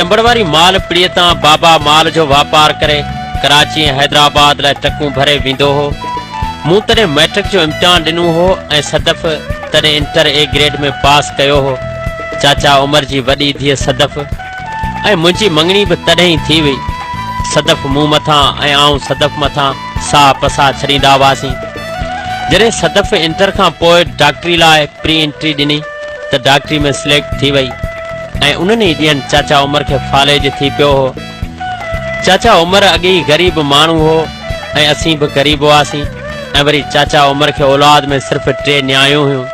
چمبڙ واري مال پڙيء تان بابا مال جو واپار ڪري ڪراچي ۽ حيدرآباد لاء ٽرڪون ڀري ويندو هو. مون تڏهن مئٽرڪ جو امتحان ڏنو هو ۽ صدف تڏهن انٽر اي گريڊ ۾ پاس ڪيو هو. چاچا عمر جي وڏي ڌيء صدف ۽ منهنجي مڱڻي به تڏهن ئي ٿي هئي. صدف مون مٿان ۽ آئون صدف مٿان ساهه پساهه ڇڏيندا هئاسين. جڏهن صدف انٽر کان پوء ڊاڪٽري لاء پري انٽري ڏني ته ڊاڪٽري ۾ سليڪٽ ٿي وئي ۽ انهن ئي ڏينهن چاچا عمر کي فالج ٿي پيو هو. چاچا عمر اڳي ئي غريب ماڻهو هو ۽ اسين به غريب هئاسين ۽ وري چاچا عمر کي اولاد ۾ صرف ٽي نياڻيون هيون.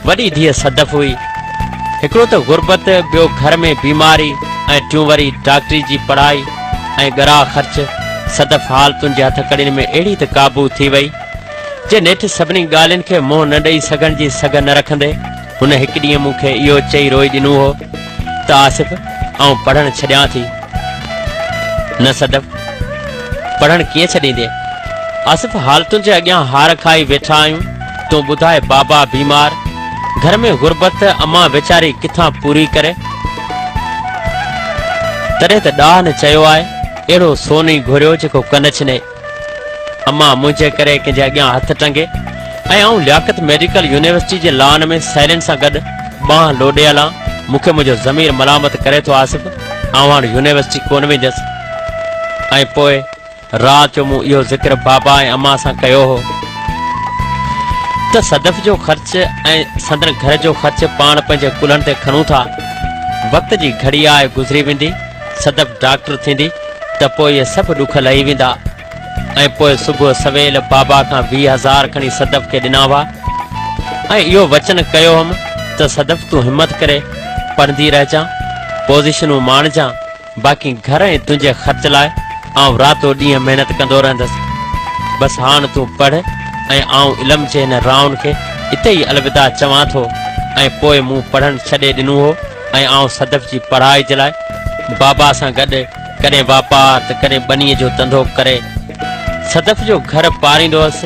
وڏي ڌيء صدف هئي. هڪڙو ته غربت، ٻيو گهر ۾ بيماري ۽ ٽيون وري ڊاڪٽري جي پڙهائي ۽ ڳرا خرچ. صدف حالتن جي هٿڪڙين ۾ اهڙي ته قابو ٿي وئي، جي نيٺ سڀني ڳالهين کي منهن نه ڏئي سگهڻ جي سگهه نه رکندي هن هڪ ڏينهن مون کي اهو چئي روئي ڏنو هو ته آصف آئون پڙهڻ ڇڏيان ٿي. نه صدف، پڙهڻ ڪيئن ڇڏيندين؟ آصف حالتن جي اڳيان هار کائي ويٺا آهيون، تون ٻڌاء بابا بيمار، گهر ۾ غربت، امان ويچاري ڪٿان پوري ڪري؟ تڏهن ته ڏاهن چيو آهي، اهڙو سون ئي گهريو جيڪو ڪن ڇني. امان منهنجي ڪري ڪنهن جي اڳيان هٿ ٽنگي ۽ آئون لياقت ميڊيڪل يونيورسٽي جي لان ۾ سهيلين سان گڏ ٻانهن لوڏي هلان، مون کي منهنجو ضمير ملامت ڪري ٿو آصف، آئون هاڻ يونيورسٽي ڪونه وينديس. ۽ پوء رات جو مون اهو ذڪر بابا ۽ امان سان ڪيو هو ته صدف جو خرچ ۽ سندن گهر جو خرچ پاڻ پنهنجي ڪلهن تي کڻون ٿا. وقت جي گهڙي آهي گذري ويندي، صدف ڊاڪٽر ٿيندي ته پوء اهي سڀ ڏک لهي ويندا. ۽ پوء صبح سويل بابا کان 20 هزار کڻي صدف کي ڏنا هئا ۽ اهو وچن ڪيو هئم ته صدف تون همت ڪري پڙهندي رهجان، پوزيشنون ماڻجان، باقي گهر ۽ تنهنجي خرچ لاء آئون راتو ڏينهن محنت ڪندو رهندس. بس هاڻ تون پڙهه ۽ آئون علم جي هن راهن کي اتي ئي الوداع چوان ٿو ۽ پوء مون پڙهڻ ڇڏي ڏنو هو ۽ آئون صدف جي پڙهائي جي لاء بابا سان گڏ ڪڏهن واپار ته ڪڏهن ٻنيء جو ڌنڌو ڪري صدف جو گهر پاريندو هئس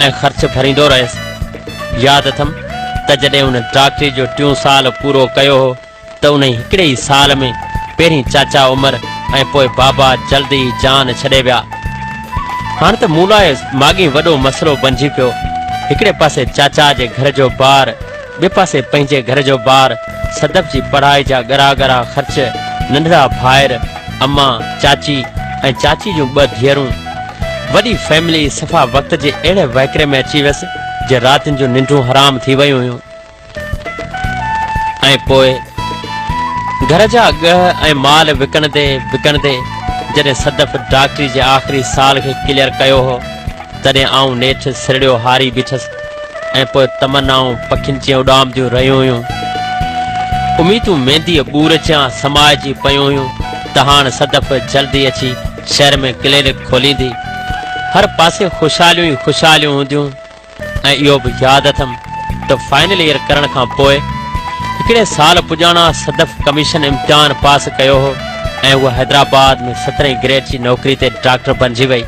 ۽ خرچ ڀريندو رهيس. ياد اٿم ته جڏهن هن ڊاڪٽري جو ٽيون سال پورو ڪيو هو ته انهي هڪڙي ئي سال ۾ پهرين چاچا عمر ۽ پوء بابا جلد ئي جان ڇڏي ويا. هاڻ ته مون لاء ماڳهين وڏو مسئلو بنجي پيو. هڪڙي پاسي چاچا جي گهر جو بار، ٻئي پاسي پنهنجي گهر جو بار، صدف جي پڙهائي جا ڳرا ڳرا خرچ، ننڍڙا ڀائر، امان، چاچي ۽ چاچي جون ٻه ڌيئرون. وڏي فيملي، صفا وقت جي اهڙي وهڪري ۾ اچي ويس، جي راتين جون ننڊون حرام ٿي ويون هيون. ۽ پوء گهر جا ڳهه ۽ مال وڪڻندي وڪڻندي جڏهن صدف ڊاڪٽري جي آخري سال کي ڪليئر ڪيو هو، تڏهن آئون نيٺ سرڙيو هاري بيٺس ۽ پوء تمنائون پکين جيان اڏامنديون رهيون هيون. اميدون مينديء ٻور جيان سمائجي پيون هيون ته هاڻ صدف جلد ئي اچي شهر ۾ ڪلينڪ کوليندي. هر پاسي خوشحاليون ئي خوشحاليون هونديون. ۽ اهو به ياد اٿم ته فائنل ايئر ڪرڻ کان پوء هڪڙي سال پڄاڻان صدف ڪميشن امتحان پاس ڪيو هو ۽ هوء حيدرآباد ۾ سترهين گريڊ جي نوڪري تي ڊاڪٽر بنجي وئي.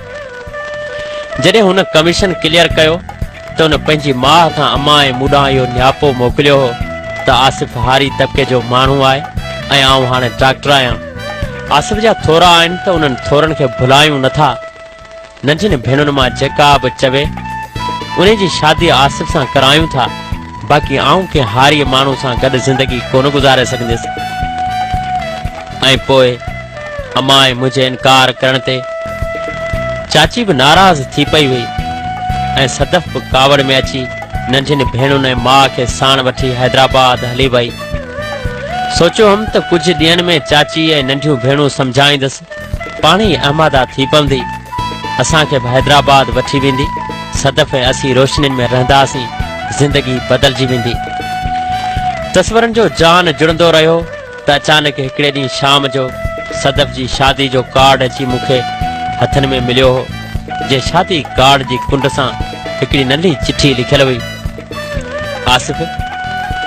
جڏهن هن ڪميشن ڪليئر ڪيو ته هن پنهنجي ماء هٿان امان ۽ مون ڏانهن اهو نياپو موڪليو هو ته آصف هاري طبقي جو ماڻهو آهي ۽ آئون هاڻي ڊاڪٽر آهيان. آصف جا ٿورا آهن ته انهن ٿورن کي ڀلايون نٿا. ننڍين ڀيڻن مان جيڪا به چوي، انهي جي شادي آصف سان ڪرايون ٿا، باقي آئون ڪنهن هاريء ماڻهو سان گڏ زندگي ڪونه گذاري سگهنديس. ۽ پوء امان ۽ منهنجي انڪار ڪرڻ تي چاچي به ناراض ٿي پئي هئي ۽ صدف به ڪاوڙ ۾ اچي ننڍين ڀيڻن ۽ ماء کي ساڻ وٺي حيدرآباد هلي وئي. سوچيو هئم ته ڪجهه ڏينهن ۾ چاچي ۽ ننڍيون ڀيڻون سمجهائيندس. پاڻهي آماده ٿي پوندي. اسان کي به حيدرآباد وٺي ويندي. صدف ۽ اسين روشنين ۾ رهنداسين. زندگي بدلجي ويندي. تصورن جو جهان جڙندو رهيو ته اچانڪ هڪڙي ڏينهن شام جو صدف جي شادي جو ڪارڊ اچي مون کي هٿن ۾ مليو هو، جنهن شادي ڪارڊ جي ڪنڊ سان هڪڙي ننڍي چٺي لکيل هئي. آصف،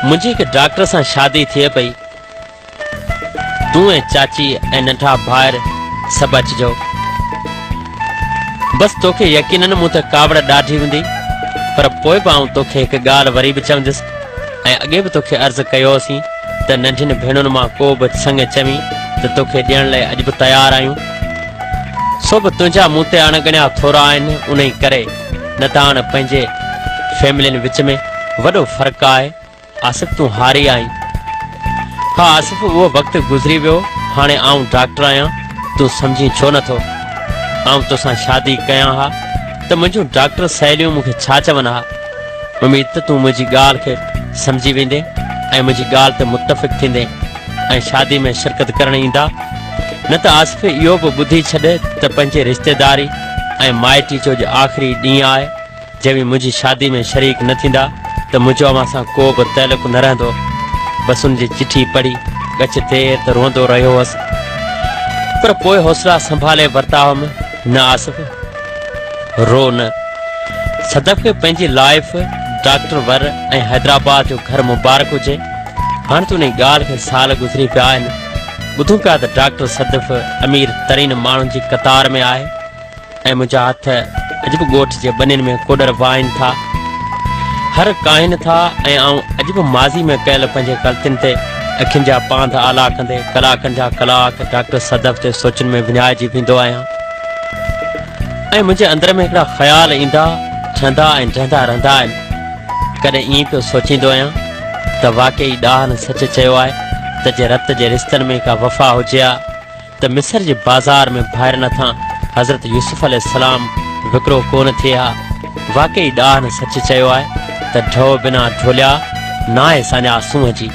منهنجي هڪ ڊاڪٽر سان شادي ٿئي پئي. تون ۽ چاچي ۽ ننڍا ڀائر سڀ اچجو. بس توکي يقينن مون تي ڪاوڙ ڏاڍي هوندي، پر پوء به آئون توکي هڪ ڳالهه وري به چوندس ۽ اڳي به توکي عرض ڪيو هوسين ته ننڍين ڀيڻن مان ڪو به سڱ چوين ته توکي ڏيڻ لئه اڄ به تيار آهيون. سو به تنهنجا مون تي اڻ ڳڻيا ٿورا آهن انهي ڪري نه ته هاڻ پنهنجي فيملين وچ ۾ وڏو فرق آهي. آصف تون هاري آهين. ها آصف اهو وقت گذري ويو هاڻي آئون ڊاڪٽر آهيان تون سمجهين ڇو نٿو. آئون توسان شادي ڪيان ها ته منهنجون ڊاڪٽر سهيليون مون کي ڇا چون ها. اميد ته تون منهنجي ڳالهه کي سمجهي ويندين ۽ منهنجي ڳالهه تي متفق ٿيندين ۽ شادي ۾ شرڪت ڪرڻ ايندا. نه ته آصف اهو به ٻڌي ڇڏ ته پنهنجي رشتيداري ۽ مائٽي جو اڄ آخري ڏينهن آهي. جيوين منهنجي شادي ۾ شريڪ نه ٿيندا ته منهنجو اوهان سان ڪو به تعلق نه رهندو. بس ان جي چٺي پڙهي ڳچ دير ته روئندو رهيو هوس. پر پوء حوصلا سنڀالي ورتا هئم، نه آصف! رو نه. صدف کي پنهنجي لائيف، ڊاڪٽر ور ۽ حيدرآباد جو گهر مبارڪ هجي. هاڻ ته انهي ڳالهه کي سال گذري پيا آهن. ٻڌون پيا ته ڊاڪٽر صدف امير ترين ماڻهن جي قطار ۾ آهي. ۽ منهنجا هٿ اڄ به ڳوٺ جي ٻنين ۾ ڪوڏر وهائين ٿا، هر ڪاهين ٿا ۽ آئون اڄ به ماضي ۾ ڪيل پنهنجي غلطين تي اکين جا پانڌ آلا ڪندي ڪلاڪن جا ڪلاڪ ڊاڪٽر صدف جي سوچن ۾ وڃائجي ويندو آهيان ۽ منهنجي اندر ۾ هڪڙا خيال ايندا، ٺهندا ۽ ڊهندا رهندا آهن. ڪڏهن ائين پيو سوچيندو آهيان ته واقعي ڏاهن سچ چيو آهي ته جي رت جي رشتن ۾ ڪا وفا هجي ها ته مصر جي بازار ۾ ڀائرن هٿان حضرت يوسف عليه السلام وڪرو ڪونه ٿئي ها. واقعي ڏاهن سچ چيو آهي ته ڍؤ بنا ڍوليا ناهي ساڃاهه سونهن جي.